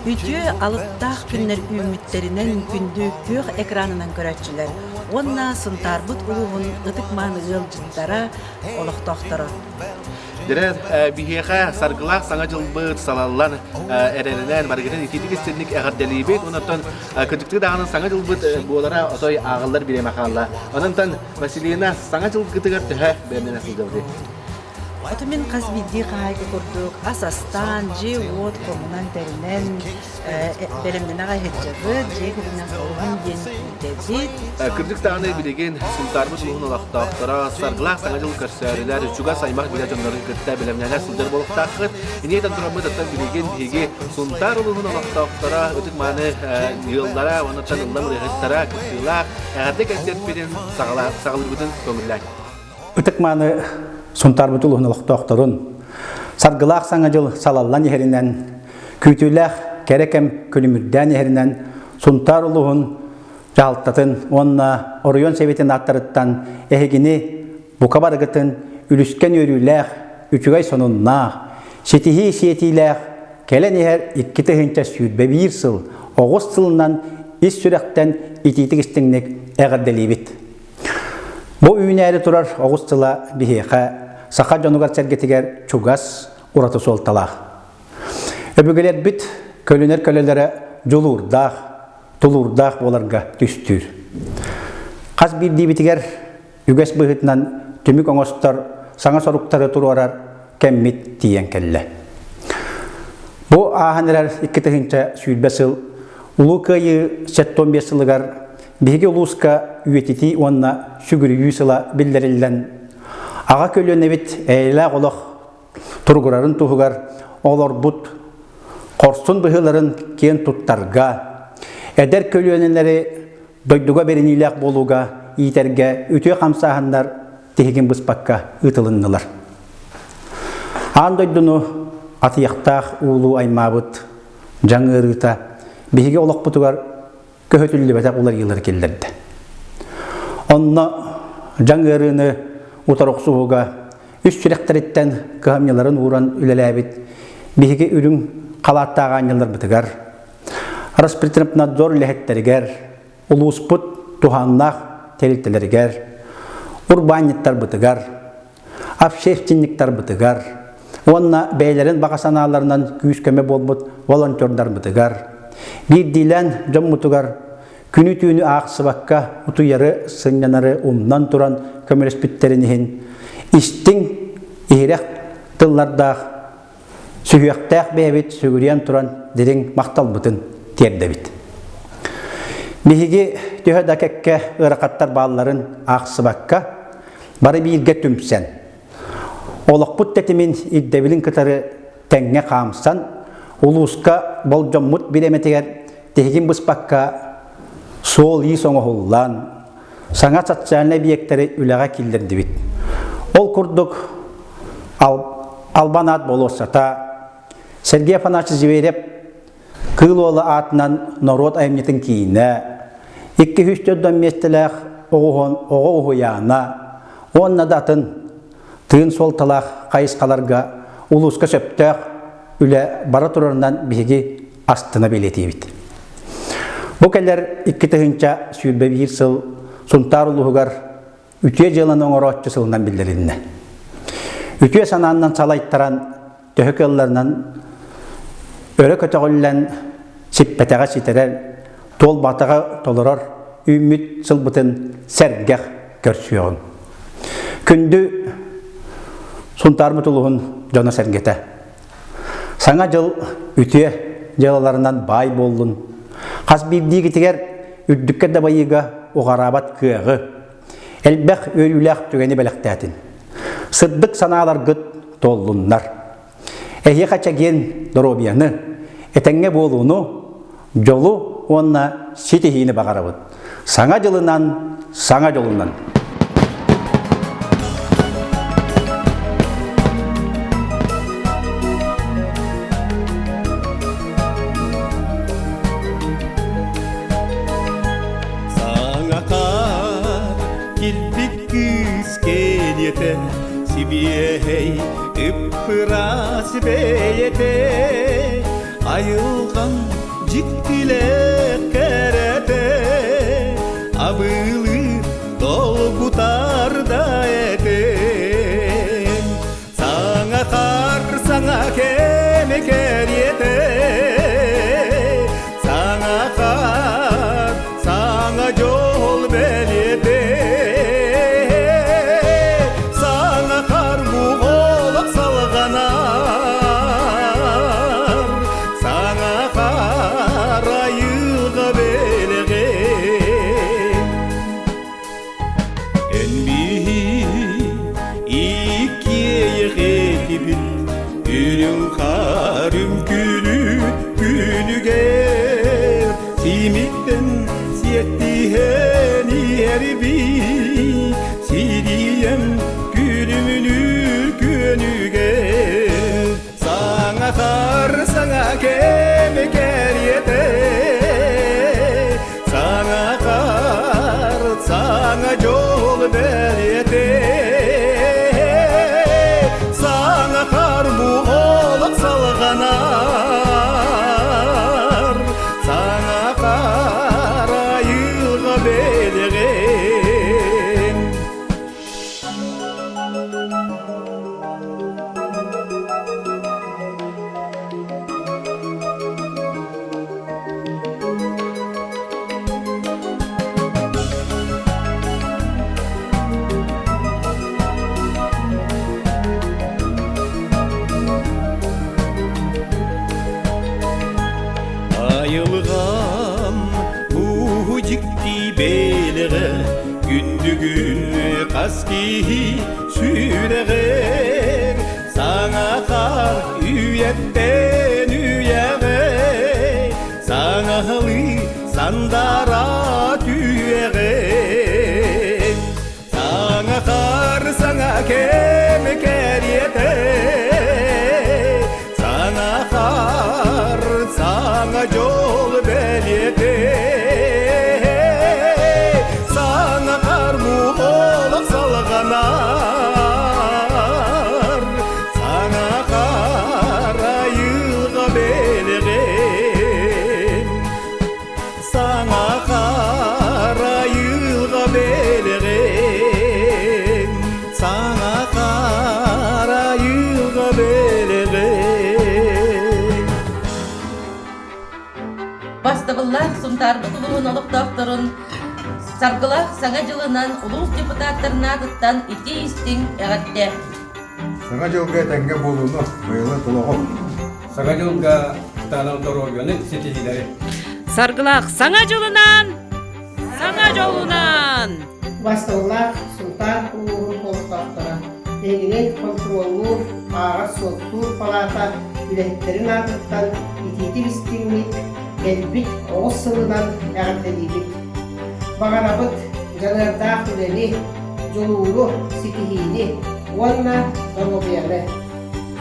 Үтүө алыптаах күннэр үүммүттэринэн күндү күөх экранынан көрөөччүлэр уонна Сунтаарбыт улууһун ытык-мааны ыалдьыттара, олохтоохторо. Дьэ, биһиэхэ саргылаах саҥа дьылбыт салаллан эрэринэн барыгытын итиитик истинник эҕэрдэлиибит. Онон кырдьыктыы даҕаны саҥа дьылбыт буолара отой ааҕыллар бириэмэ хаалла. Онон Василина, саҥа дьылгытыгар төһө бэлэмнэнэ сылдьабытый? Оту мин хас биирдии хаһаайка курдук ас астаан, дьиэ-уот хомунан тэринэн бэлэмнэнэ аҕай сылдьабыт, дьиэ кэргэнинэн олуһун диэн күүтэбит. Кырдьык даҕаны билигин Сунтаарбыт улууһун олохтоохторо саргылаах Саҥа дьыл көрсөөрүлэр чугас аймах билэ дьоннорун кытта бэлэмнэнэ сылдьар буолуохтааххыт. Инньэ тураммыт оттон билигин биһиги Сунтаар улууһун олохтоохторо ытык-мааны ыаллара уонна ыллам ырыаһыттара кыттыылаах эҕэрдэ кэнсиэрпитин саҕалыырбытын көҥүллээҥ. Ытык-мааны Сунтаарбыт улууһун олохтоохторун саргылаах Саҥа дьыл салаллан иһэринэн, күүтүүлээх кэрэ кэм күлүмүрдээн иһэринэн Сунтаар улууһун дьаһалтатын уонна оройуон сэбиэтин ааттарыттан эһигини бука барыгытын үлүскэн үөрүүлээх, үчүгэй сонуннаах, ситиһии сиэтиилээх кэлэн иһэр 2021 сыл оҕус сылынан ис сүрэхтэн итиитик истиҥник эҕэрдэлиибит. Бу үүнээри турар оҕус тыла биһиэхэ саха дьонугар-сэргэтигэр чугас, ураты суолталаах. Өбүгэлэрбит көлүнэр көлөлөрө дьулуурдаах, тулуурдаах буоларга түстүүр. Хас биирдиибитигэр үгэс быһыытынан түмүк оҥостор, саҥа соруктары туруорар кэммит тиийэн кэллэ. Бу ааһан эрэр 2020 сыл Улуу Кыайыы 75 сылыгар Биһиги улууска үйэтитии уонна сүгүрүйүү сыла биллэриллэн, аҕа көлүөнэбит эйэлээх олох туругурарын туһугар олорбут хорсун быһыыларын киэн туттарга, эдэр көлүөнэлэри дойдуга бэриниилээх буолууга иитэргэ үтүө хамсааһыннар тиһигин быспакка ыытылыннылар. Аан дойдуну атыйахтаах уулуу аймаабыт дьаҥ ыарыыта биһиги олохпутугар көһүтүллүбэтэх уларыйыылары киллэрдэ. Онно дьаҥ ыарыыны утары охсуһууга үс сүрэхтэриттэн кыһамньыларын ууран үлэлээбит биһиги үрүҥ халааттаах аанньалларбытыгар, Роспотребнадзор үлэһиттэригэр, улууспут туһааннаах тэрилтэлэригэр, урбаанньыттарбытыгар, общественниктарбытыгар уонна бэйэлэрин баҕа санааларынан күүс-көмө буолбут волонтердарбытыгар, биирдиилээн дьоммутугар күнү-түүнү аахсыбакка утуйары, сынньанары умнан туран көмөлөспүттэрин иһин истиҥ, иһирэх тыллардаах сүһүөхтээх бэйэбит сүгүрүйэн туран дириҥ махталбытын тиэрдэбит. Биһиги төһө да кэккэ ыарахаттар баалларын аахсыбакка, бары бииргэ түмсэн, олохпут тэтимин ирдэбилин кытары тэҥҥэ хаамсан, улууска болдьоммут бириэмэтигэр тиһигин быспакка суол-иис оҥоһуллан, саҥа социальнай объектэри үлэҕэ киллэрдибит. Ол курдук Албан аат болуоссата, Сергей Афанасьевич Зверев Кыыл Уола аатынан норуот айымньытын киинэ, 204 миэстэлээх оҕо уһуйаана уонна да атын тыын суолталаах хайысхаларга улууска сөптөөх үлэ бара турарынан биһиги астына бэлиэтиибит. Бу кэлэр 2021 сыл Сунтаар улууһугар үтүө дьыаланы оҥорооччу сылынан биллэрилиннэ. Үтүө санааннан салайтаран, төһө кыалларынан өрө көтөҕүллэн, сиппэтэҕэ ситэрэр, туолбатаҕа толорор үүммүт сылбытын сэргэх көрсүөҕүҥ. Күндү Сунтаарбыт улууһун дьоно-сэргэтэ! Саҥа дьыл үтүө дьыалаларынан баай буоллун, хас биирдиигитигэр үрдүккэ дабайыыга уҕараабат кыаҕы, элбэх үөрүүлээх түгэни бэлэхтээтин. Сырдык санааларгыт туоллуннар. Эһиэхэ чэгиэн доруобуйаны, этэҥҥэ буолууну, дьолу уонна ситиһиини баҕарабыт. Саҥа дьылынан, саҥа дьолунан! Саҥа хаар килбик кыыс кэриэтэ сибиэһэй ып-ыраас бэйэтэ айылҕам. дьиктилээх кэрэтэ абылыы долгутар да этим Саҥа хаар саҥа кэми кэриэтэ Саҥа хаар саҥа дьол бэлиэтэ Саҥа хаар буолах салҕанар Саҥа хаар айылҕа бэлэҕэ Эн биһи иккиэйэҕэтибит үрүҥ хаарым күнү күнүгэр симиттэн сиэттиһэн иһэрбит сириэм күлүмүнүүр күөнүгэр Саҥа хаар саҥа кэми кэриэтэ Саҥа хаар саҥа дьол бэлиэтэ Саҥа хаар буолан салҕанар Саҥа хаар айылҕа бэлэҕин Айылҕам бу дьикти бэлэҕэ Күндүгүн хас киһи сүрэҕэр Саҥа хаар үйэттэн үйэҕэ Саҥаһалыы сандара түһүөҕэ Саҥа хаар саҥа кэм кэриэтэ Саҥа хаар саҥа дьол бэлиэтэ Саҥа хаар олох салҕанар Саҥа хаар айылҕа бэлэҕин Саҥа хаар айылҕа бэлэҕин Саҥа хаар айылҕа бэлэҕин Бастабыллаах Сунтаарбыт улууһун олохтоохторун Саргылаах Саҥа дьылынан улуус депутаттарын аатыттан итии-истиҥ эҕэрдэ! Саҥа дьылга этэҥҥэ буолууну, быйылы толоҕу! Саҥа дьылга кытаанах доруобуйаны ситиһиилэри! Саргылаах Саҥа дьылынан! Саҥа дьолунан! Бастабыллаах Сунтаар улууһун олохтоохторо эһигини хонтуруоллуур, ааҕар-суоттуур палаата үлэһиттэрин аатыттан итиитик истиҥник кэлбит оҕус сылынан эҕэрдэлиибит. Баҕарабыт дьаныардаах үлэни, дьулууру, ситиһиини уонна доруобуйаны.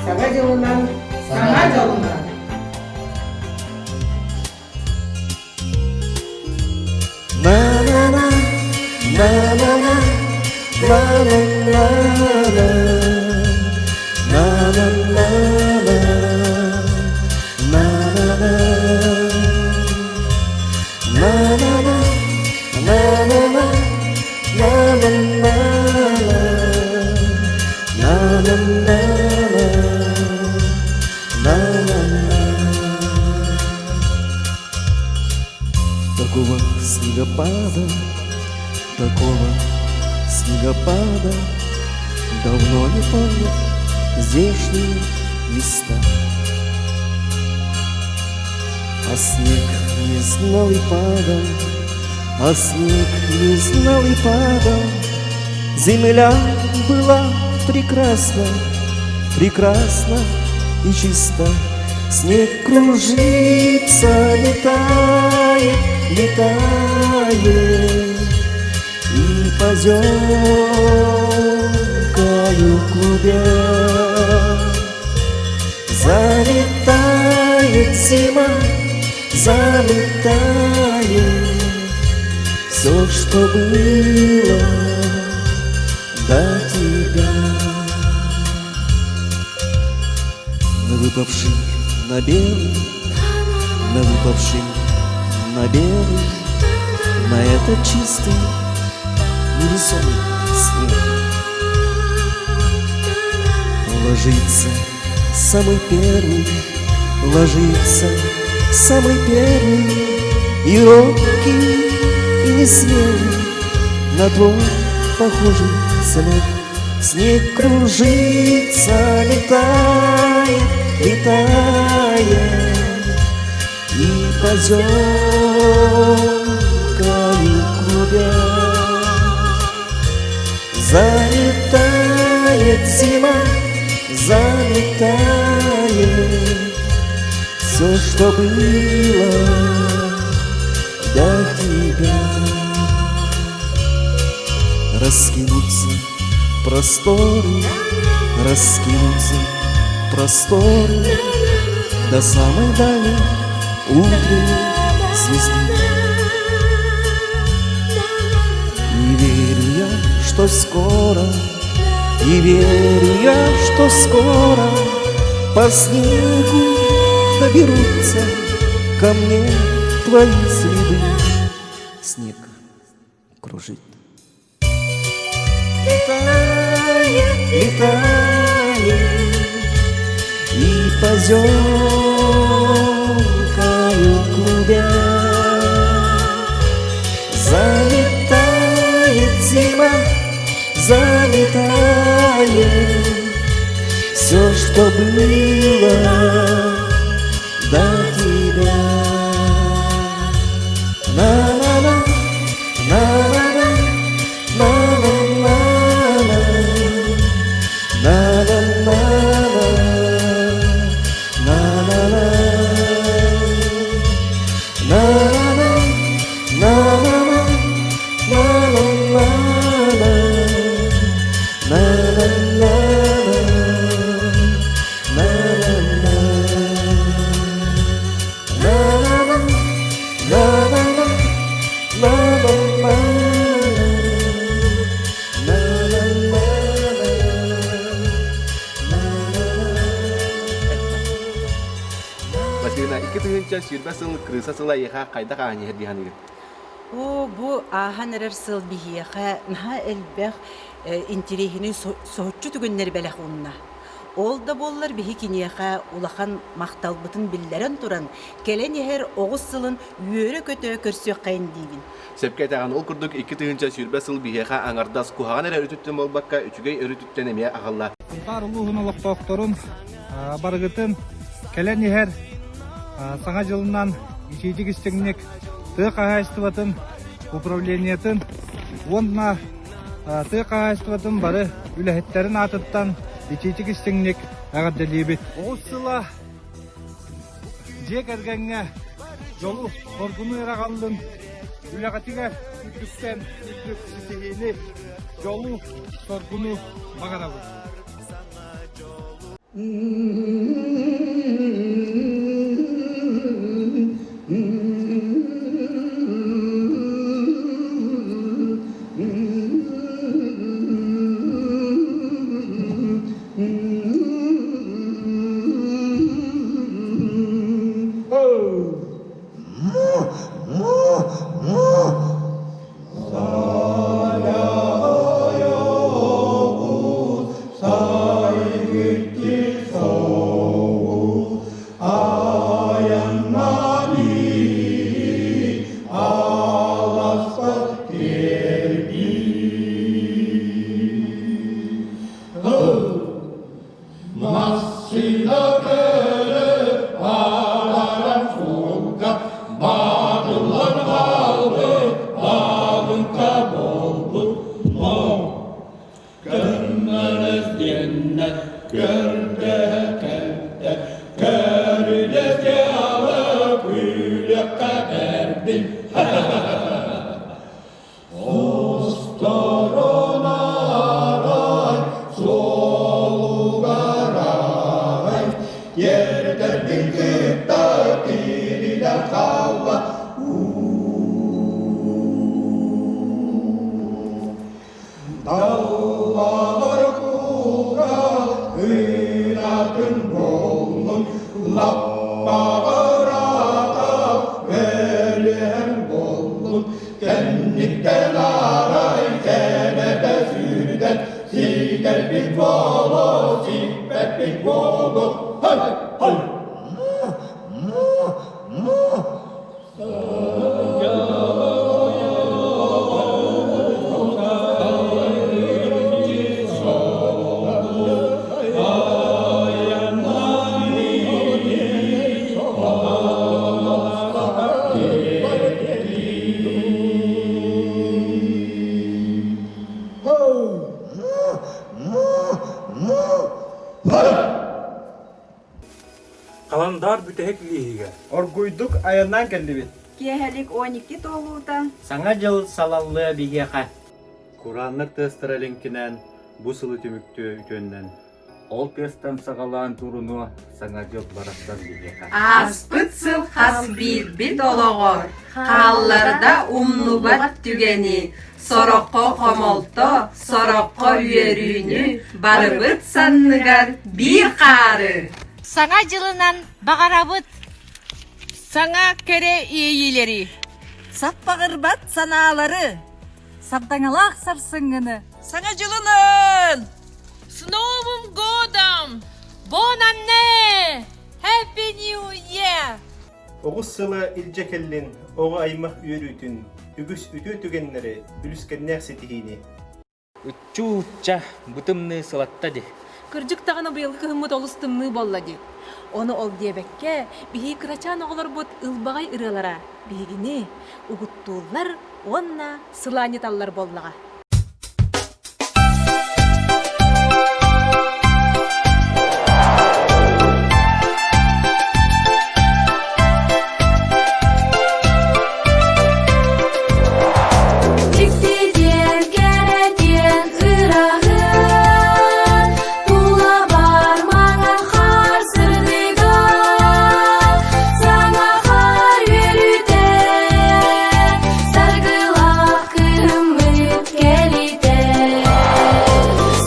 Саҥа дьылынан, саҥа дьолунан! На-на-на, на-на-на, на-на-на-на, на-на-на-на, на-на-на, на-на-на, на-на-на, на-на-на-на, на-на-на-на, на-на-на. Такого снегопада, такого снегопада Давно не помнят здешние места. А снег не знал и падал, а снег не знал и падал. Земля была прекрасна, прекрасна и чиста. Снег кружится, летает, летает И поземкою клубя Залетает зима, залетает Все, что было до тебя. На выпавший на белый, На выпавший, на белый, на этот чистый, невесомый снег. Ложится самый первый, ложится самый первый, И робкий, и несмелый на твой похожий след. Снег кружится, летает, летает, И поземкою клубя Заметает зима, заметает Все, что было до тебя. Раскинутся просторы, раскинутся просторы До самой дальней утренней звезды. И верю я, что скоро, и верю я, что скоро По снегу доберутся ко мне твои следы. Снег кружит. Летает, летает, и поземкою клубя Заметает зима, заметает Все, что было до тебя. На-на-на, на-на-на, на-на-на-на, на-на-на-на, на-на-на, на-на-на, на-на-на, на-на-на-на, на-на-на-на, на-на-на, на-на-на, на-на-на, на-на-на-на, на-на-на-на, Василина, 2020 сыл крыса сыла эйиэхэ хайдах ааһан иһэр дии саныыгын? Оо, бу ааһан эрэр сыл биһиэхэ наһаа элбэх интэриэһинэй соһуччу түгэннэри бэлэх уунна. Ол да буоллар биһи киниэхэ улахан махталбытын биллэрэн туран, кэлэн иһэр оҕус сылын үөрэ-көтө көрсүөххэйин диибин. Сөпкө этэҕин, ол курдук 2020 сыл биһиэхэ аҥардас куһаҕан эрэ өрүтүттэн буолбакка, үчүгэй өрүтүттэн эмиэ аҕалла. Сунтаар улууһун олохтоохторун барыгытын кэлэн иһэр Саҥа дьылынан итиитик истиҥник тыа хаһаайыстыбатын управлениетын уонна тыа хаһаайыстыбатын бары үлэһиттэрин аатыттан итиитик истиҥник эҕэрдэлиибит. Оҕус сыла дьиэ кэргэҥҥэ дьолу, соргуну эрэ аҕаллын, үлэҕитигэр үрдүктэн үрдүк ситиһиини, дьолу, соргуну баҕарабыт. Кэнниттэн арай сэрэтэ сүүрдэн ситэрбит буолуо, сиппэппит буолуо. Хай, хай! Халандаар бүтэһик лииһигэр. Оргуйдук айаннаан кэллибит. Киэһэлик 12 туолуута. Саҥа дьыл салаллыа биһиэхэ. Курааннар тыастара лиҥкинээн бу сылы түмүктүө үтүөннэн. Ол тыастан саҕалаан турунуо Саҥа дьыл барахсан биһиэхэ. Ааспыт сыл хас биирбит олоҕор хаалларда умнубат түгэни, сороххо хомолто, сороххо үөрүүнү, барыбыт санныгар биир хаары. Саҥа дьылынан баҕарабыт саҥа кэрэ иэйиилэри. Саппаҕырбат санаалары. Сардаҥалаах сарсыҥҥыны. Саҥа дьылынан! С Новым годом! Bon année! Happy New Year! Оҕус сыла илдьэ кэллин оҕо аймах үөрүүтүн, үгүс үтүө түгэннэри, үлүскэннээх ситиһиини. Ыччуу-ычча, бу тымныы сылатта дии. Кырдьык даҕаны быйылгы кыһыммыт олус тымныы буолла дии. Ону ол диэбэккэ, биһиги кырачаан оҕолорбут ылбаҕай ырыалара биһигини угуттууллар уонна сылаанньыталлар буоллаҕа. Дьиктидиэн, кэрэтиэн ыраһын, Тула бар маҥан хаар сырдыга, Саҥа хаар үөрүүтэ, Саргылаах кыһыммыт кэлитэ.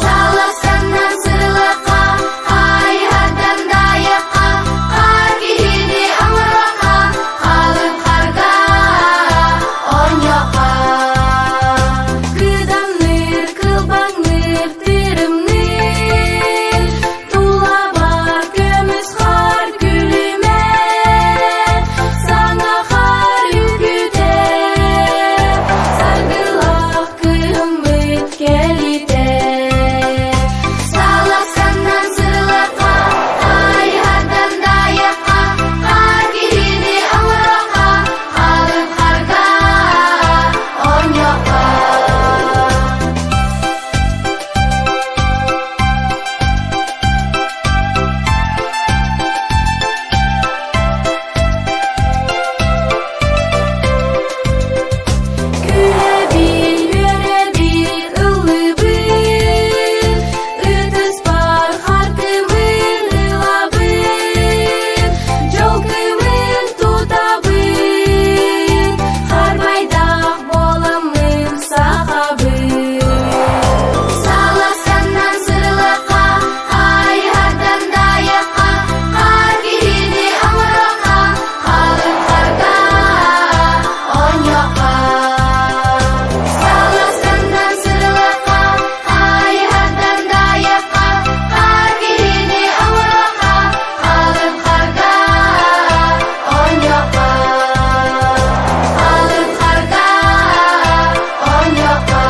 Салахсаннан сырылахха, Хайыһардан дайахха, Хаар киһини оҥорохха, Халыҥ харга оонньуохха. Кыдамныыр, кылбаҥныыр, тырымныыр, Тулабар көмүс хаар күлүмэ, Саҥа хаар үҥкүүтэ, Саргылаах кыһыммыт кэлитэ. Салахсаннан сырылахха, Хайыһардан дайахха, Хаар киһини оҥорохха, Халыҥ харга оонньуохха. Күлэбин, үөрэбин, ыллыыбын, Ытыспар хартымын ылабын, Дьолгумун тутабын, Харбайдаах буоламмын сахабын. Салахсаннан сырылахха, Хайыһардан дайахха, Хаар киһини оҥорохха, Халыҥ харга оонньуохха. Салахсаннан сырылахха, Хайыһардан дайахха, Хаар киһини оҥорохха, Халыҥ харга оонньуохха. Халыҥ харга оонньуохха.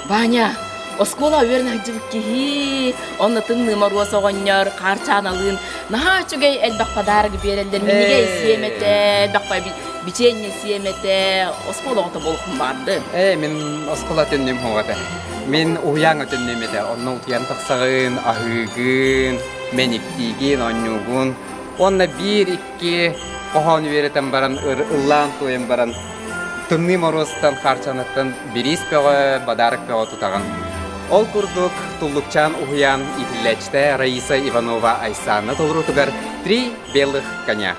Ваня, оскуола үөрэн сылдьыбыт киһи, онно тымныы Моруос оҕонньор Хаарчааналыын наһаа үчүгэй элбэх подарок биэрэллэр. Минньигэ сиэм этэ, элбэх бичиэнньэ сиэм этэ, оскуола оҕото буолуохпун баҕардым. Ээ, мин оскуола төннүм хоҕо этэ. Мин уһуйааҥҥа төннүм этэ. Онно утуйан тахсаҕын, аһыыгын, мэниктиигин, оонньуугун. Уонна биир-икки хоһоон үөрэтэн баран, ыллаан туойан баран, Тымныы Моруостан, Хаарчанаттан бириис бөҕө, бадаарык бөҕө тутаҕын. Ол курдук, Туллукчаан уһуйаан иитиллээччитэ Раиса Иванова Айсаана толоруутугар «Три белых коня».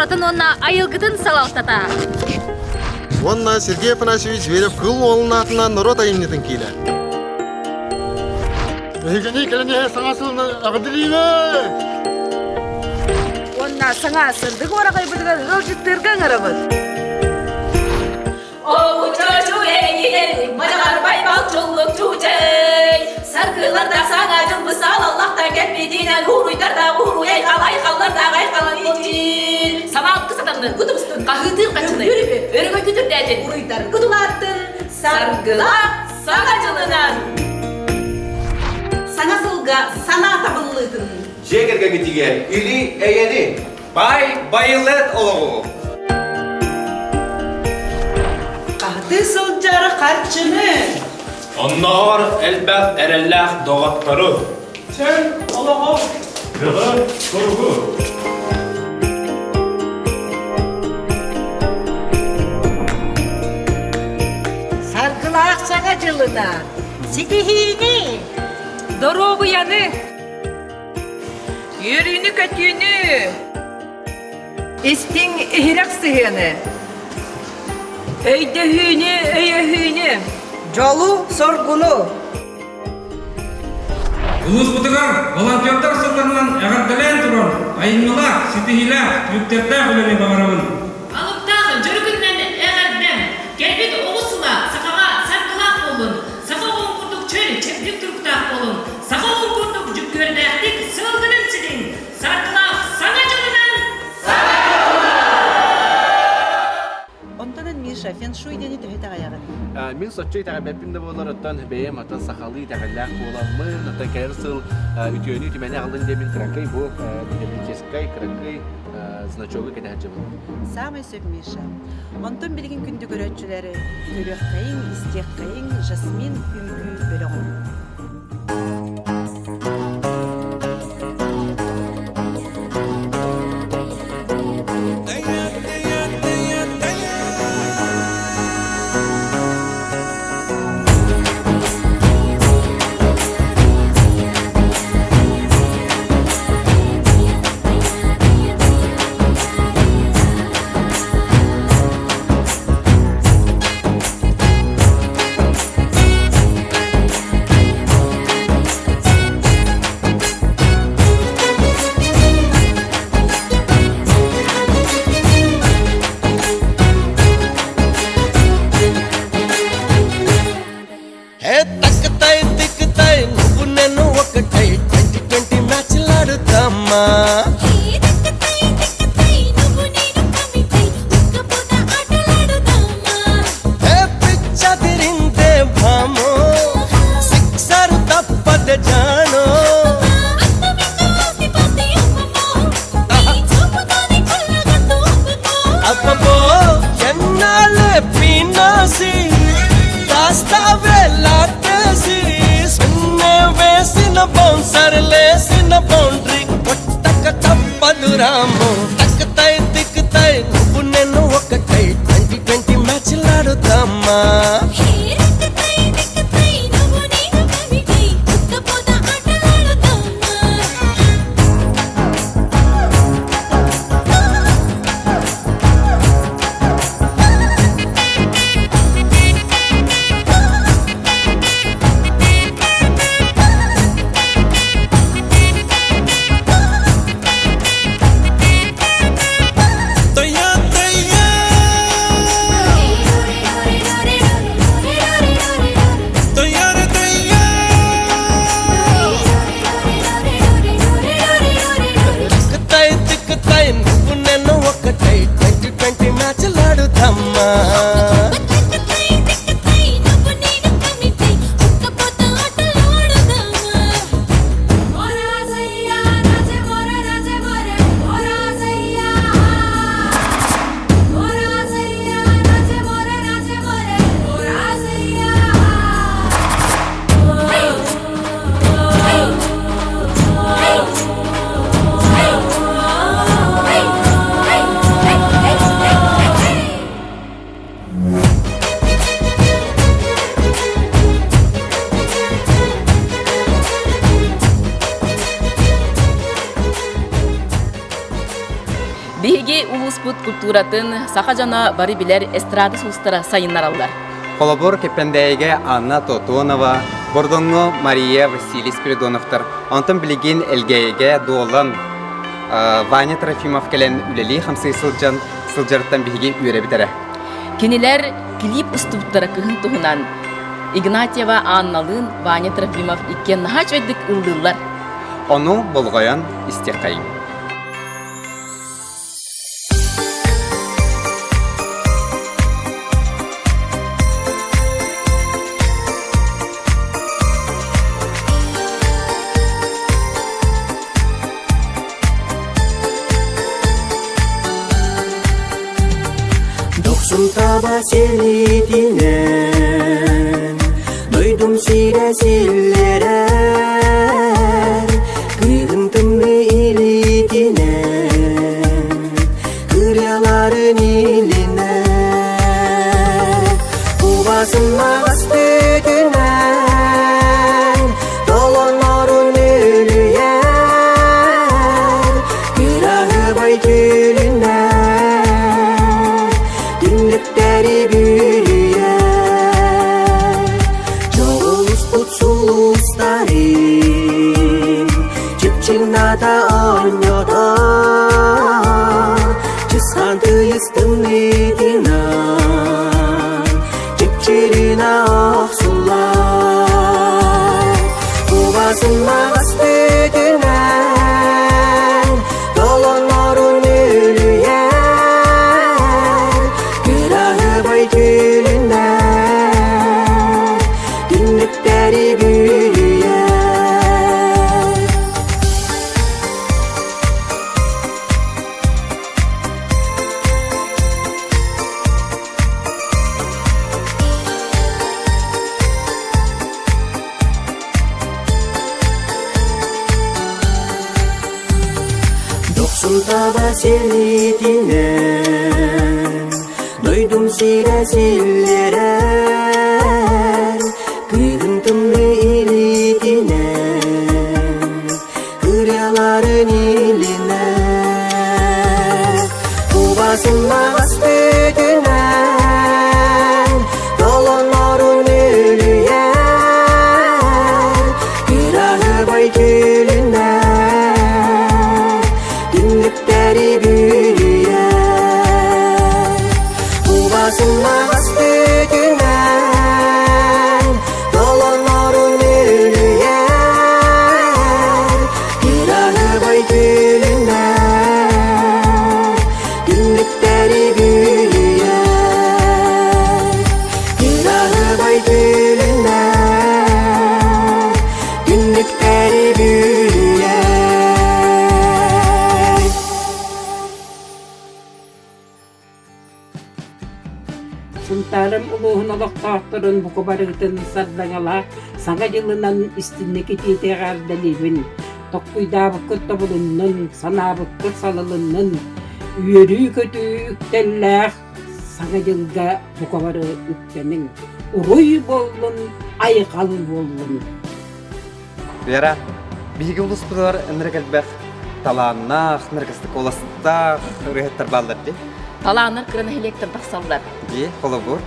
култууратын уонна айылгытын салалтата. Уонна Сергей Афанасьевич Зверев Кыл уолун аатынан норуот айымньытын киинэ. Эһигини кэлэн иһэ саҥа сылынан эҕэрдэлиибит! Уонна саҥа сырдык уораҕайбытыгар ыалдьыттыырга ыҥырабыт. Оучочу эйигин мадьаҕарбай балчуллук чуучэй Саргыларда саҥа дьыл бысаалаллахтан кэлбитинэн уруйдарда уруй халай халларда айхалан итин Самаалкы сатанны кутубустун хаһыытыыр хачыны өрөгөй күтүрдээтин уруйдар кутулааттын саргылаах саҥа дьылынан Саҥа сылга санаа табыллыытын Дьиэ кэргэҥҥитигэр или эйэни Бай байылыат олоҕу Хаһытыы сылдьар харчыны Оннооҕор элбэх эрэллээх доҕоттору Чөл олоҕу Кыһы куругу Саргылаах саҥа дьылынан ситиһиини Доруобуйаны Үөрүүнү-көтүүнү! Истиҥ иһирэх сыһыаны! Өйдөһүүнү, өйөһүүнү! Дьолу-соргуну! Улууспутугар волонтердар сылларынан эҕэрдэлээн туран, айымньылаах, ситиһиилээх, түмүктэрдээх үлэни баҕарабын. Алыптаах дьоро күнүнэн эҕэрдэм! Кэлбит оҕус сыла сахаҕа саргылаах буоллун, саха оҕун курдук чөл, чэбдик туруктаах буолун, саха оҕун курдук дьүккүөрдээхтик сылгынан ситиҥ, саргылаах саҥа дьылынан! Онтон Миша, феншуй диэни төһө итэҕэйэҕин? Мин соччо итэҕэйбэппин да буолар, оттон бэйэм атын сахалыы итэҕэллээх буоламмын, оттон кэлэр сыл үтүөнү үтүмэни аҕалын диэмин кыракый бу металлическай кыракый значогу кэтэ сылдьабын. Саамай сөп, Миша. Онтон билигин күндү көрөөччүлэри көрүөххэйиҥ, истиэххэйиҥ Жасмин үҥкүү бөлөҕүн. హే తక్కుతాయి తిక్కుతాయి నువ్వు నేను ఒకటై ట్వంటీ ట్వంటీ మ్యాచ్లాడుతామా హే పిచ్చదిరిందే భామో సిక్సర్ తప్పద జానో అబ్బో ఎన్నాళ్ళే పీనాసి దాస్తావే లాటేసి సున్నే వేసిన బౌన్సర్ లేసిన బౌండరీ కొట్టక తప్పదు రాము తక్కుతాయి తిక్కుతాయి నువ్వు నేను ఒకటై ట్వంటీ ట్వంటీ మ్యాచ్లాడుతామా తొయ్యా తొయ్యా తొయ్యార తొయ్యా తిక్కుతాయి తిక్కుతాయి నువ్వు నేను ఒకటై ట్వంటీ ట్వంటీ మ్యాచ్లాడుతామా Улууспут культуратын саха дьоно бары билэр эстрада сулустара сайыннараллар. Холобур, Кэппэндээйигэ Анна Тотонова, Бордоҥҥо Мария Василий Спиридоновтар, онтон билигин Элгээйигэ Дуолан Ваня Трофимов кэлэн үлэлии-хамсыы сылдьан сылдьарыттан биһиги үөрэбит эрэ. Кинилэр клип устубуттара кыһын туһунан Игнатьева Анналыын Ваня Трофимов иккиэн наһаа үчүгэйдик ыллыыллар. Ону болҕойон истиэххэйиҥ. Дохсун таба селитинэн, дойдум сирэ силлэрэр, кыыһым тымныы илиитинэн, кырыаларын илинэн, кубасын маҕас түтүнэн, толоннорун үлүйэр, кыраһыбай түүлүнэн, түннүктэри бүрүйэр, Чоҕулуспут сулустарын чыпчыҥната оонньотор, чысхаан тыйыс тымныытынан чыпчырына охсуллар. Кубасын маҕас түтүнэн толоннорун үлүйэр, кыраһыбай түүлүнэн түннүктэри бүрүйэр. Дохсун таба селитинэн, дойдум сирэ силлэрэр, кыыһым тымныы илиитинэн, ырыаларын илинэн, кубасын маҕас түтүнэн, толоннорун үлүйэр, кыраһыбай түүлүнэн, түннүктэри бүрүйэр. Кубасын маҕас түтүнэн, толоннорун үлүйэр, кыраһыбай түүлүнэн, түннүктэри бүрүйэр. Кыраһыбай түүлүнэн, түннүктэри бүрүйэр. Сунтаарым улууһун олохтоохторун бука барыгытын сардаҥалаах Саҥа дьылынан истинник итиитэ эҕэрдэлиибин! Токкуйдаабыккыт тобулуннун, санаабыккыт салалыннын, үөрүү-көтүү үктэллээх Саҥа дьылга бука бары үктэниҥ! Уруй буоллун, айхал буоллун! Вера, биһиги улууспутугар ынырык элбэх талааннаах, ынырыкыстык куоластаах ырыаһыттар бааллар дии. Талааннар кыра нэһилиэктэн тахсаллар. Дии, холобур?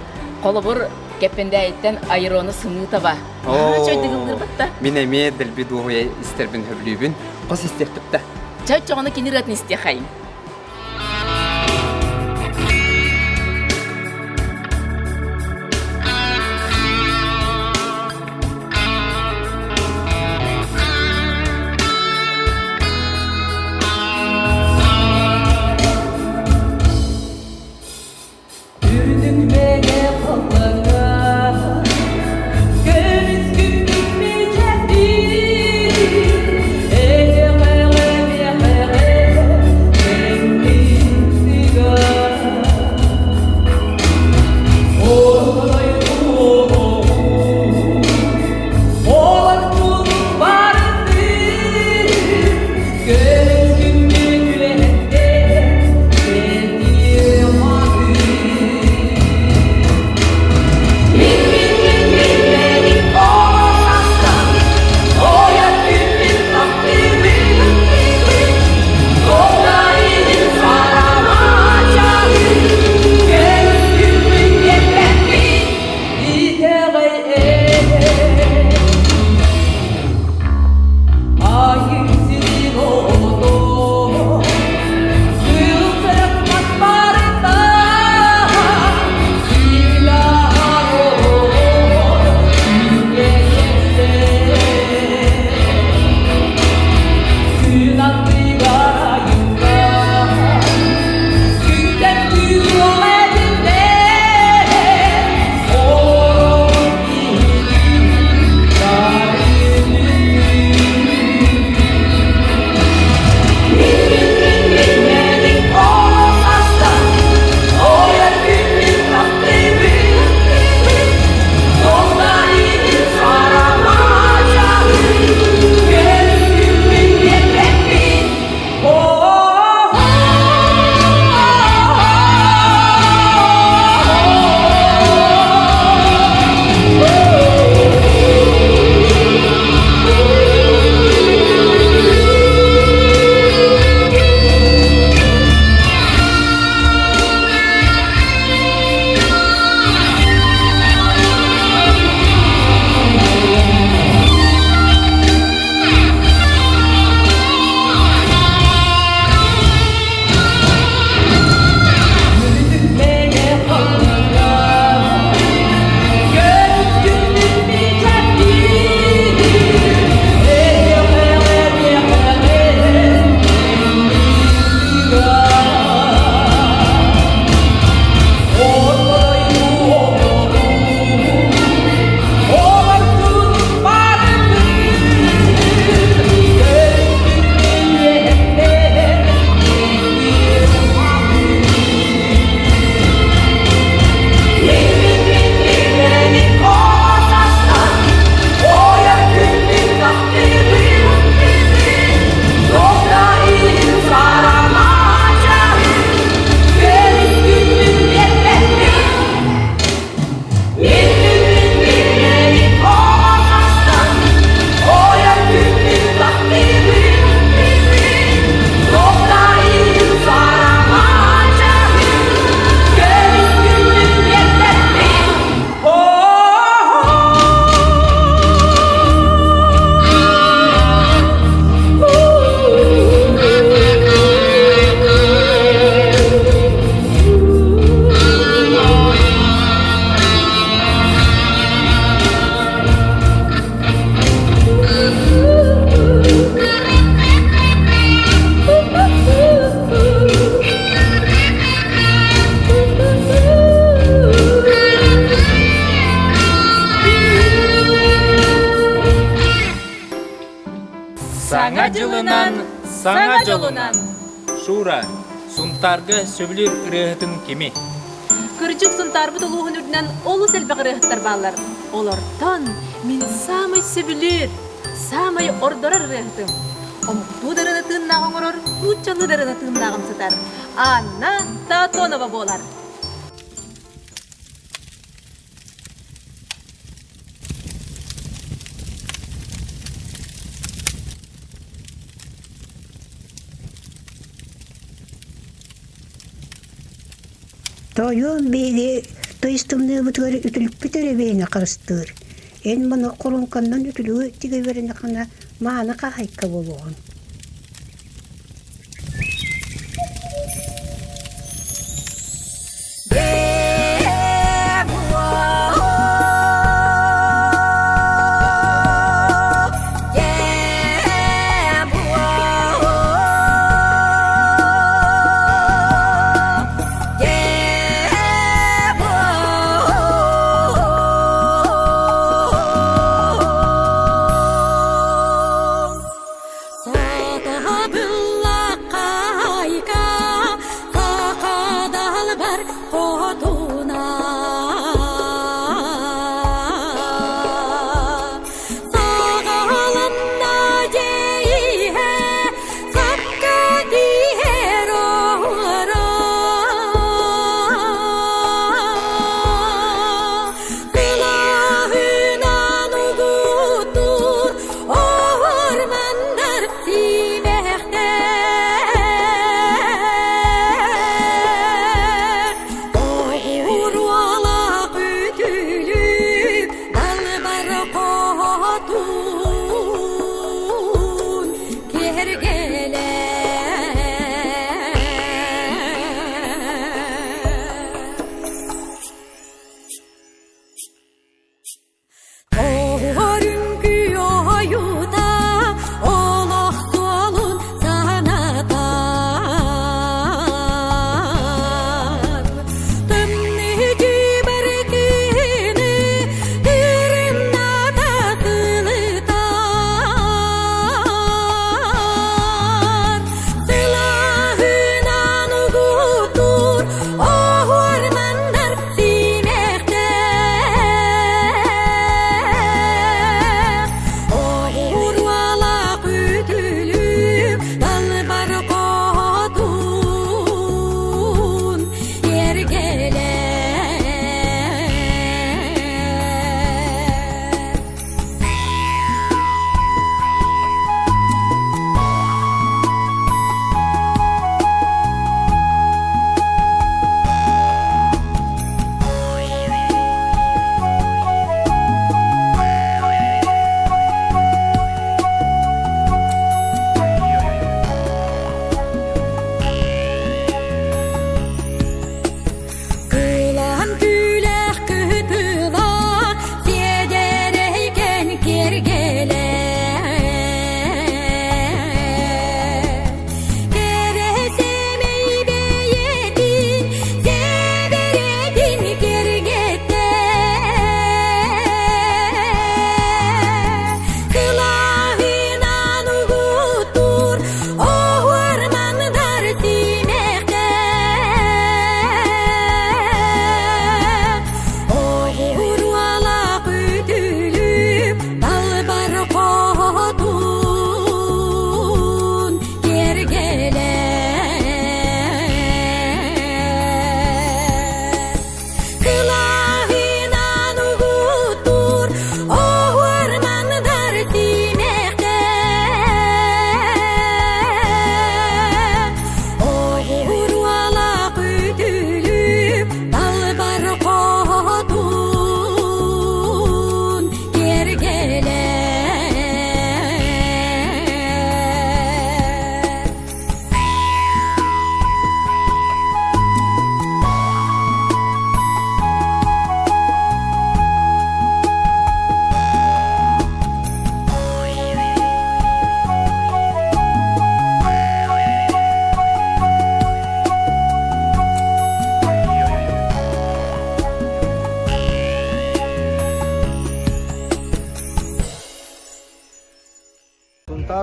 Холобур, Кэппэндээйиттэн Айрона Сымыытова. Оо, Чөйдүгүллүрбатта. Мин эмиэ дэлби дуоһуйа истэрбин сөбүлүүбүн. Хос истиэхпит да. Чай-чоҕону кини ырыатын истиэхэйин. Үрдүк мэгэ халлаҥҥа көмүс күппүт мичээрдии эйэҕэҕэ миэхэҕэ тэҥнин сыгар. Ортой олорбут барытын көмүс күммүт үөһэттэн дьылынан, саҥа дьолунан! Шура, Сунтаарга сөбүлүүр ырыаһытын кими? Кырдьык Сунтаарбыт улууһун үрдүнэн олус элбэх ырыаһыттар бааллар. Олортон мин саамай сөбүлүүр, саамай ордорор ырыаһытым. Омуктуу дарыны тыыннаах оҥорор, нууччалыы дарыны тыыннааҕым сытар. Анна Татонова буолар. Тоойуом биһиги тыйыс тымныыбытыгар үтүлүкпүт эрэ бэйэни харыстыыр. Эн маны хоруоҥканнан үтүлүгү тигэ үөрэнэххинэ мааны хаһайка буолуоҕуҥ.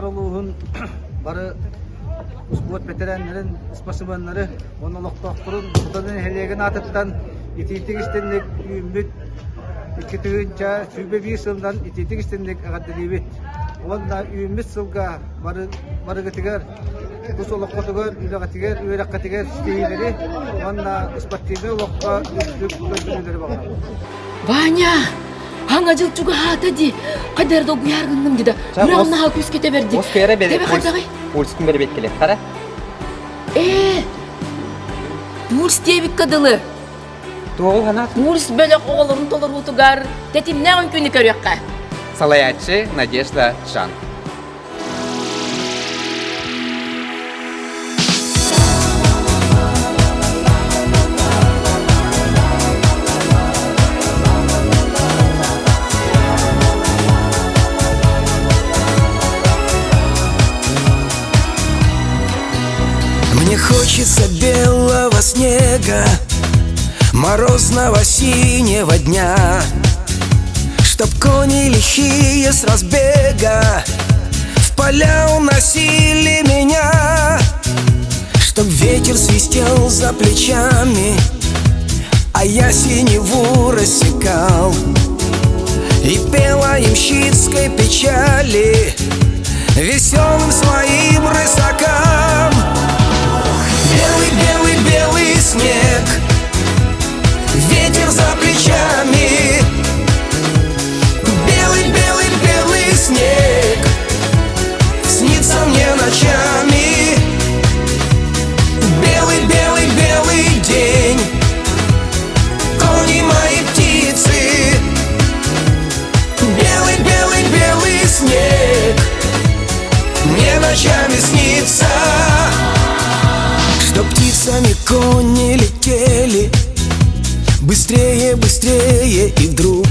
Сунтаар улууһун бары успуорт бэтэрээннэрин, спортсменнары уонна олохтоохторун Хотон нэһилиэгин аатыттан итиитик истинник үүммүт 2021 сылынан итиитик истинник эҕэрдэлиибит. Уонна үүммүт сылга бары барыгытыгар тус олоххутугар, үлэҕитигэр, үөрэххитигэр ситиһиилэри уонна спортивнай олоххо үрдүк көрдөрүүлэри баҕарабын. Ваня, хаҥа дьыл чугаһаата дии. Хайдары долгуйаар гынным дии да. Үрэҕин наһаа күүскэ тэбэрди. Тэбэ хайдаҕый? Пульскун бэрбиэккэлиэх хара. Ээ, пульс диэбиккэ дылы. Туоҕу ханаат? Пульс бөлөх оҕолорун толоруутугар тэтимнээх үҥкүүнү көрүөххэ. Салайааччы Надежда Жан. Мне хочется белого снега, морозного синего дня, Чтоб кони лихие с разбега В поля уносили меня, Чтоб ветер свистел за плечами, А я синеву рассекал И пела ямщицкой печали Веселым своим рысакам. Белый, белый, белый снег, Ветер за плечами. Белый, белый, белый снег Снится мне ночами. Белый, белый, белый день, Кони мои птицы. Белый, белый, белый снег Мне ночами снится. Что птицами кони летели Быстрее, быстрее, и вдруг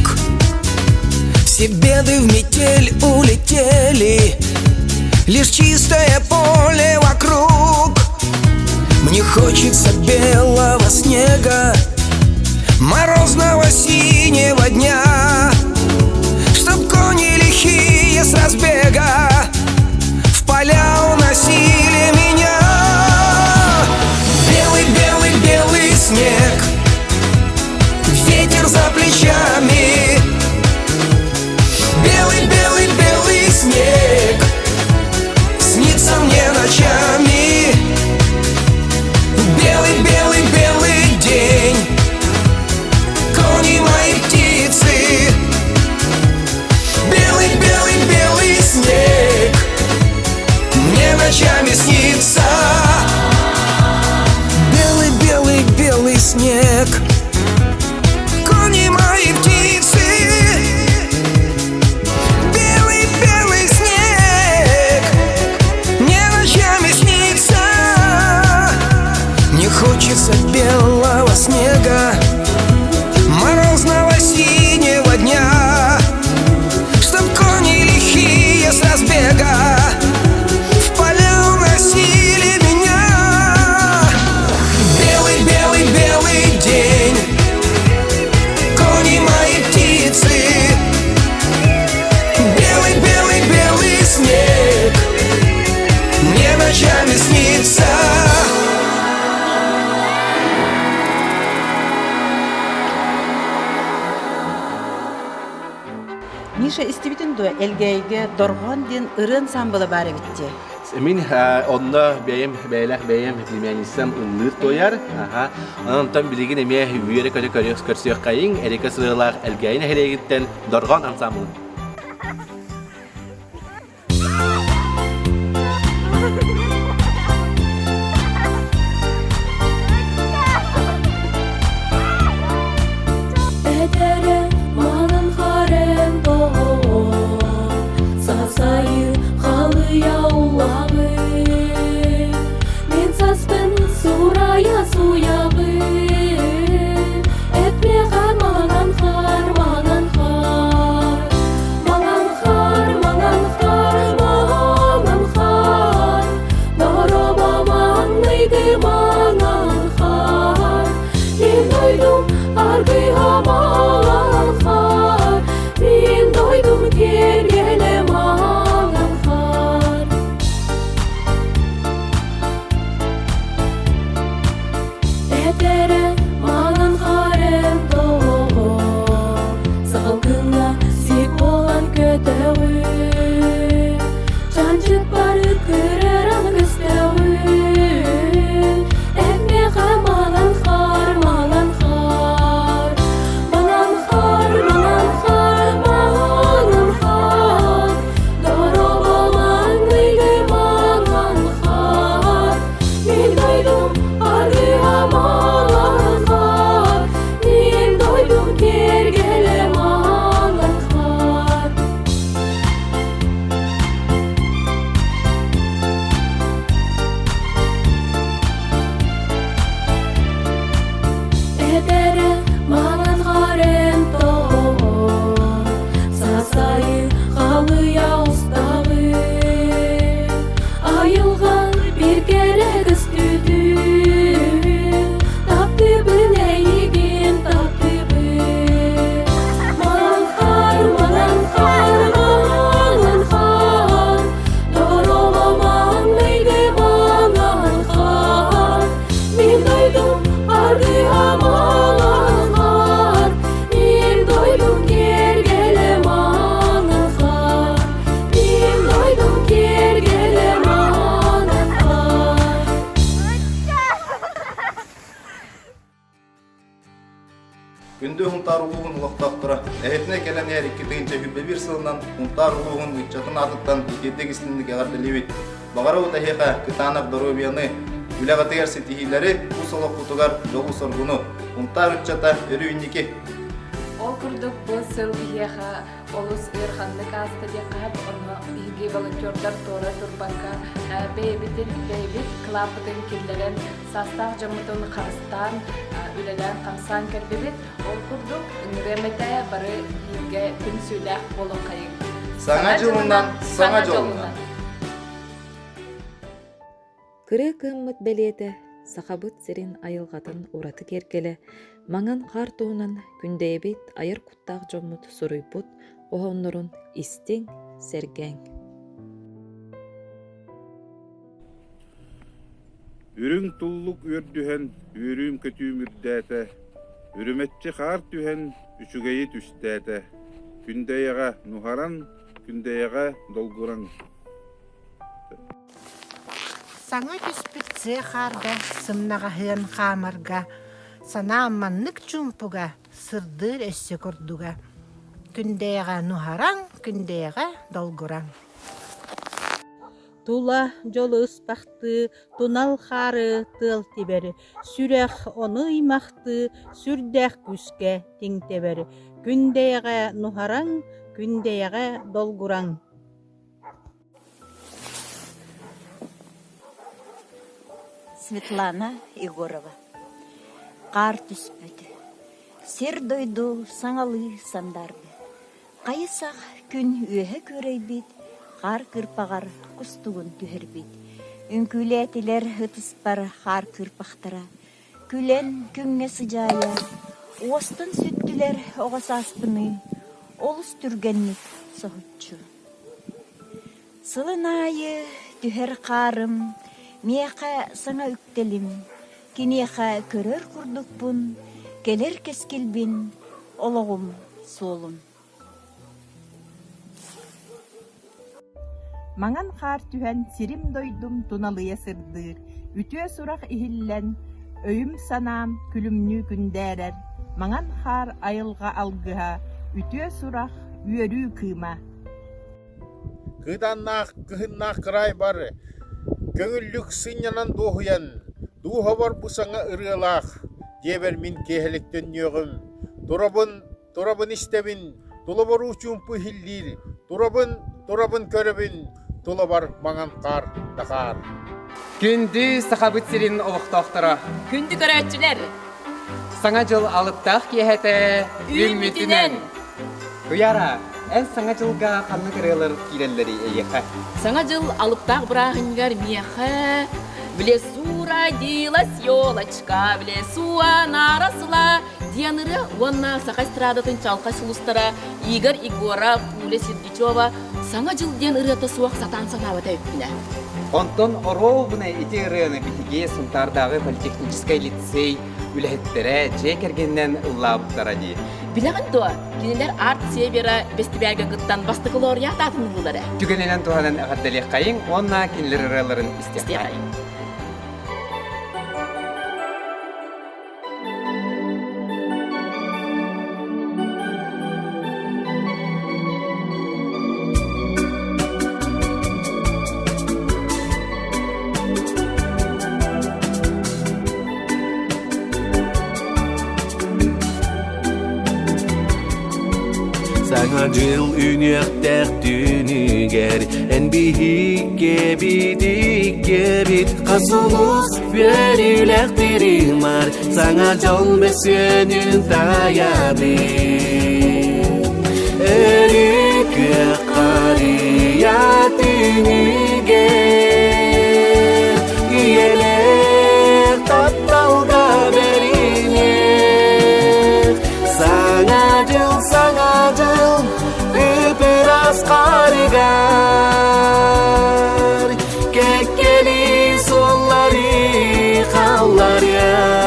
Все беды в метель улетели, Лишь чистое поле вокруг. Мне хочется белого снега, Морозного синего дня, Чтоб кони лихие с разбега В поля уносили меня. Белый, белый, белый снег, Ветер за плечами. Белый, белый, белый снег Снится мне ночами. Белый, белый, белый день, Кони мои птицы. Белый, белый, белый снег Мне ночами снится. Белый, белый, белый снег, Кони мои птицы. Белый, белый снег Мне ночами снится. Мне хочется белого снега, Морозного синего дня, Чтоб кони лихие с разбега В поля уносили меня. Белый, белый, белый день, Кони мои птицы. Белый, белый, белый снег Мне ночами снится. Миша истибитин дуо Элгээйгэ Дорҕоон диэн ырыа ансаамбыла баар эбит дии. Мин онно бэйэм бэйэлээх бэйэм племянницам ыллыыр туойар. Аха. Онтон билигин эмиэ үөрэ көрө көрсүөххэйиҥ Эрика сырыылаах Элгээйи нэһилиэгиттэн Дорҕоон ансаамбылын. Эдэрэ маҥан харен тоҕо Сасайы халыя улаҕын Мин саспын сурая суяҕын Этмеҕэ маҥан хар, маҥан хар. Күндү Һунтаар улууһун олохтоохторо, эһэтинэ кэлэн иһэр 2021 сылынан Һунтаар улууһун ыччатын аатыттан итиитик истинник эҕэрдэлиибит. Баҕарабыт эһиэхэ кытаанах доруобуйаны, үлэҕитигэр ситиһиилэри, тус олоххутугар дьолу-соргуну. Һунтаар ыччата өрүү инники! Ол курдук бу сыл биһиэхэ олус ыараханнык ааста диэххэ сөп. Онно биһиги волонтердар туора турбакка бэйэбитин бэйэбит кылааппытын киллэрэн саастаах дьоммутун харыстаан үлэлээн-хамсаан кэллибит. Ол курдук ыҥырыам этэ бары бииргэ түмсүүлээх буолуоххайыҥ. Саҥа дьылынан, саҥа дьолунан! Кырыы кыыммыт бэлиэтэ Сахабыт сирин айылҕатын ураты киэргэлэ маҥан хаар туһунан Күндэйэбит айар куттаах дьоммут суруйбут хоһооннорун истиҥ, сэргээҥ. Үрүҥ туллук үөрдүһэн, үөрүүм-көтүүм үрдээтэ, үрүмэччи хаар түһэн, үчүгэйи түстээтэ. Күндэйэҕэ нуһаран, Күндэйэҕэ долгураҥ. Саҥа түспүт сыа хаарга сымнаҕаһыан хаамарга, санаам маннык чуумпуга сырдыыр өссө курдуга. Күндэйэҕэ нуһараҥ, Күндэйэҕэ долгураҥ. Тула дьолу ыспахтыы, тунал хаары тыал тибэр, сүрэх ону ыймахтыы, сүрдээх күүскэ тиҥтэбэр. Күндэйэҕэ нуһараҥ, Күндэйэҕэ долгураҥ. Светлана Егорова Хаар түспүт Сир-дойду саҥалыы сандаарбыт Хайысах күн үөһэ күөрэйбит, хаар кырпаҕар кустугун түһэрбит. Үҥкүүлээтилэр ытыспар хаар кыырпахтара, күлэн күҥҥэ сыдьаайа, уостан сүттүлэр оҕо сааспыныы, олус түргэнник соһуччу. Сылын аайы түһэр хаарым, миэхэ саҥа үктэлим, киниэхэ көрөр курдукпун, кэлэр кэскилбин, олоҕум суолун. Маҥан хаар түһэн сирим-дойдум туналыйа сырдыыр, үтүө сурах иһиллэн, өйүм-санаам күлүмнүү күндээрэр, маҥан хаар айылҕа алгыһа, үтүө сурах, үөрүү кыыма. Кыыдааннаах кыһыннаах кыраайбар көҥүллүк сынньанан дуоһуйан, дууһабар бу саҥа ырыалаах, дьиэбэр мин киэһэлик төннүөҕүм. Турабын, турабын истэбин, тулабар уу чуумпу иһиллиир, турабын, турабын көрөбүн, тулабар маҥан хаар да хаар. Күндү Сахабыт сирин олохтоохторо! Күндү көрөөччүлэр! Саҥа дьыл алыптаах киэһэтэ үүммүтүнэн! Туйаара, эн Саҥа дьылга ханнык ырыалар киирэллэрий эйиэхэ? Саҥа дьыл алыптаах бырааһынньыгар миэхэ В лесу родилась елочка, в лесу она росла диэн ырыа уонна саха эстрадатын чалхай сулустара Игорь Егоров, Уля Сергичева Саҥа дьыл диэн ырыата суох сатаан санаабата эбиппинэ. Онтон оруобуна ити ырыаны биһиги Сунтаардааҕы политехническай лицей үлэһиттэрэ дьиэ кэргэнинэн ыллаабыттара дии. Билэҕин дуо, кинилэр Арт Севера бэстибээлгэ кыттан бастакы лауреат аатын ыллылар ээ. Түгэнинэн туһанан эҕэрдэлиэххэйиҥ уонна кинилэр ырыаларын истиэххэйиҥ. Саҥа дьыл үүнүөхтээх түүнүгэр эн биһиккэбит иккэбит хас улус үөрүүлээх тирымар саҥа дьол мөссүөнүн таайабыт Өрүү күөх харыйа түүнүгэр үйэлээх тапталга бэриниэх Саҥа дьыл, саҥа дьыл ып-ыраас хаарыгар кэккэли суоллары халларыам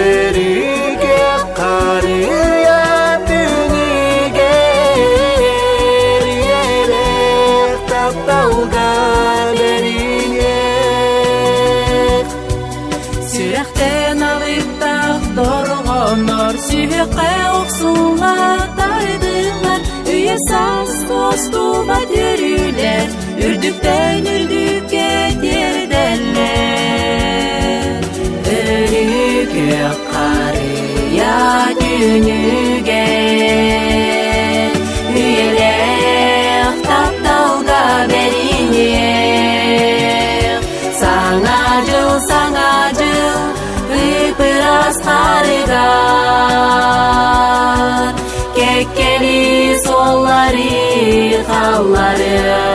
Өрүүгэ харыйа түүнүгэр Сүһүөххэ охсулла тардыллар, үйэ саас куостубат үөрүүлэр, үрдүктэн үрдүккэ тиэрдэллэр. Өрүү күөх харыйа түүнүгэр, үйэлээх тапталга бэриниэх. Саҥа дьыл, саҥа дьыл, ып-ыраас харыгар, кэккэли суоллары халларыа.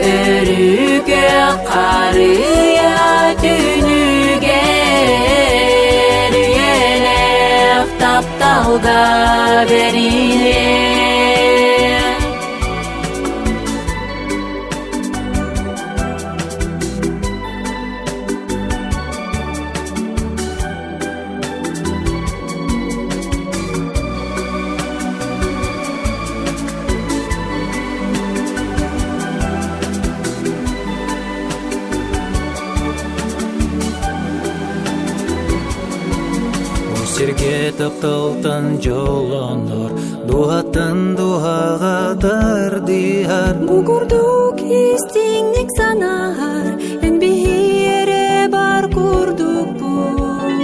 Өрүкэ харыйа түүнүгэр үйэлээх тапталга бэриниэ. Сиргэ тапталтан дьоллонор, дуһаттан дуһаҕа тардыһар. Бу курдук истиҥник санаһар, эн биһиэрэ бар курдукпун.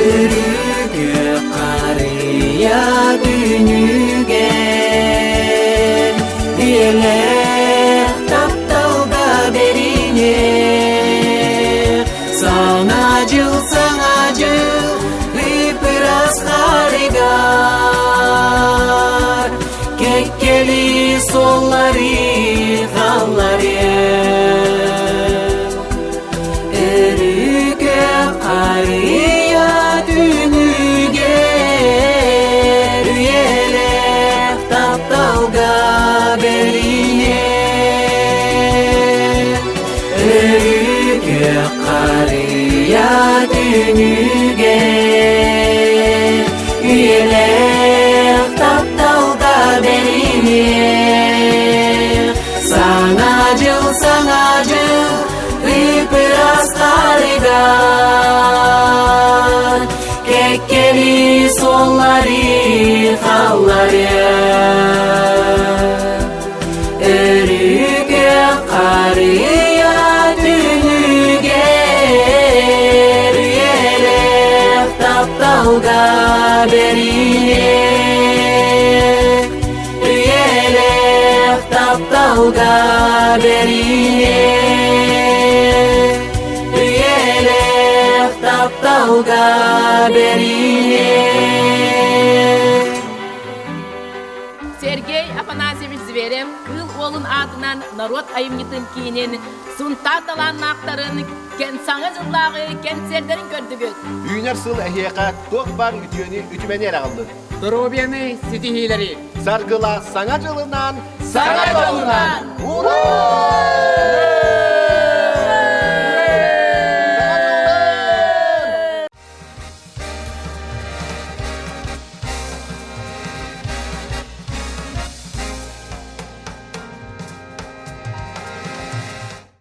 Өрүкү харыйа күнүгэр, үйэлээх тапталга бэриниэх. Саҥа дьыл, саҥа дьыл, ып-ыраас харыгар, кэккэли суоллары халларыа. Өрүкэ харыйа түүнүгэр үйэлээх тапталга бэриниэ. Өрүкэ харыйа түүнүгэр үйэлээх тапталга бэриниэ. Саҥа дьыл, саҥа дьыл, ып-ыраас харыгар, кэккэли суоллары халларыа. Өрүкэ харыйа түүнүгэр үйэлээх тапталга бэриниэх. Үйэлээх тапталга бэриниэх. Үйэлээх тапталга бэриниэх. Сергей Афанасьевич Зверев Кыыл Уолун аатынан норуот айымньытын киинин Сунтаар талааннаахтарын саҥа дьыллааҕы кэнсиэрдэрин көрдүгүт. Үүнэр сыл эһиэхэ туох баар үтүөнү үтүмэни эрэ аҕаллын. Доруобуйаны, ситиһиилэри! Саргыла саҥа дьылынан, саҥа дьолунан! Ура!